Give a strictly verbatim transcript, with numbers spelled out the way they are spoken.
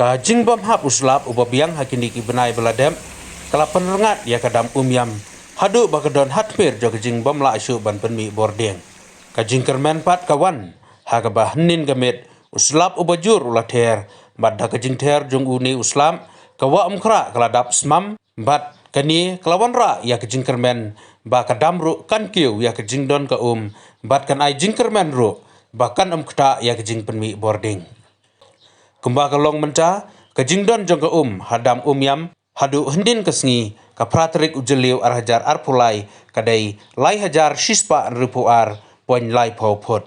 Ka jingbym hap u slap uba biang ha kine ki bnai ba la dep ka la pynrngat ïa ka dam Umiam haduh ba ka don ha tmier jong ka jingbym lah shuh ban pynmih bording. Ka jingkyrmen pat ka wan ha kaba hynnin ka miet u slap uba jur u la ther, bad da ka jingther jong une u slap ka wah Umkhrah ka la dap smam, bad kane ka la wanrah ïa ka jingkyrmen ba ka dam ruh kan kiew ïa ka jingdon ka um, bad kan ai jingkyrmen ruh ba kan ym ktah ïa ka jingpynmih bording. Kumba ka long mynta, ka jingdon jong ka um ha dam Umiam haduh hynnin ka sngi, ka phra tarik u Jylliew ar hajar arphew lai, ka dei lai hajar shispah hynriewphew ar point laiphew phut.